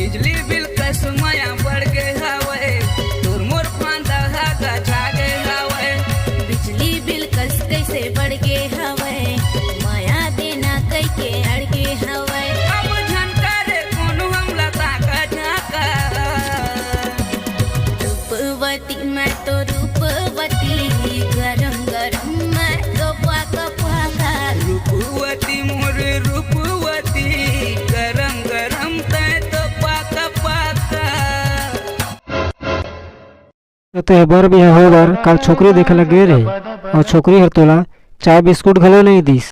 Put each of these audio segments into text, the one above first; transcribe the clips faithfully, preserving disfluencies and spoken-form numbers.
बिजली बिल कस मया बढ़ गे हवय, तोर मोर फांदा ह गझा गे हवय। बिजली बिल कस कइसे बढ़ गे हवय, मया देना कइके अड़ गे हवय। अब झन करे कोनो हमला ताका झाका। रूपवती मैं तो रूपवती, गरम गरम मैं तो पाका पाका। रूपवती मोर रूपवती, गरम गरम तै तो पाका पाका। तो तेह बर बिहा हो बर काल छोकरी देखे ला गे रहे, अउ छोकरी हर तोला चाय बिस्कुट घलो नहीं दिस।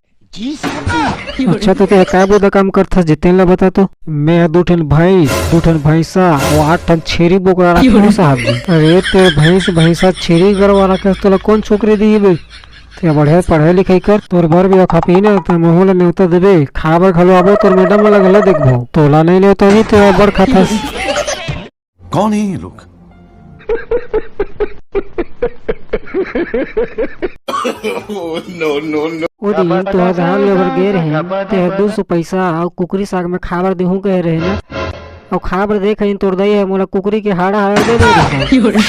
अच्छा, तो तेह का बुरा काम करथस जे तेन ला बता तो। मैं ह दू ठन भैंस, दू ठन भैंसा अउ आठ ठन छेरी बोकरा राखे हूँ साहब जी। अरे, ते भैंस, भैंसा, छेरी गरवा राखे हस, तोला कौन छोकरी दिही बे? ते बढ़िया पढ़ाई लिखाई कर, तोर बर भी खा पी ना, त महू ला नेवता देबे, खा बर घलो आबो, तोर मैडम वाला घलो देखबो। तोला नहीं नेवता भी, ते बड़ खाथस। कौन है ये लोग? ओ दिन तोहर धान लेबर गे रहे, तेह दू सौ पैसा अउ कुकरी साग में खाबर देहूं कहे रहे ना, अउ खाबर देख हइन तोर दई है मोला कुकरी के हाड़ा हाड़ा दे दे रहे।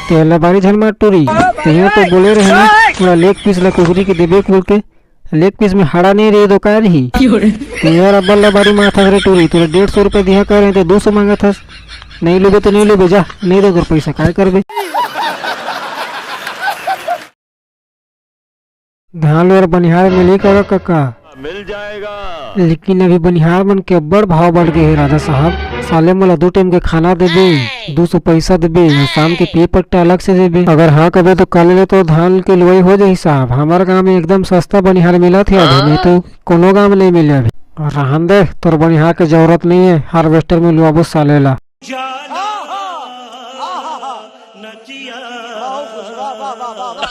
तेला बारी झन मार टूरी, तेहा तो बोले रहे ना, मोला लेग पीस ला कुकरी के देबे बोल के। लेग पीस में हाड़ा नहीं रही तो का रही? क्यों रे? तेरा बल्ला बारी माथा रे टूरी, तोला डेढ़ सौ रुपया दिया करे तो दो सौ मांगा था। नहीं लेबे तो नहीं लेबे, जा, नहीं दे अगर पैसा, काय करबे? धान लेबर बनिहार मिली का कका? मिल जाएगा। लेकिन अभी बनिहार मन के अब्बड़ भाव बढ़ गए हे राजा साहब। साले मोला दो टाइम के खाना देबे, दो सौ पैसा देबे, अउ शाम के पिए पट्टा अलग से देबे। अगर हाँ कबे तो काले ले तो धान के लुवई हो जाही साहब। हमार गांव में एकदम सस्ता बनिहार मिलत हे अभी, नहीं तो कोनो गांव में नहीं मिले अभी। रहन दे, तोर बनिहार के जरूरत नहीं है, हार्वेस्टर में लुआबो साले ला। जाना नचिया। वाह, वाह, वाह, वाह, वाह।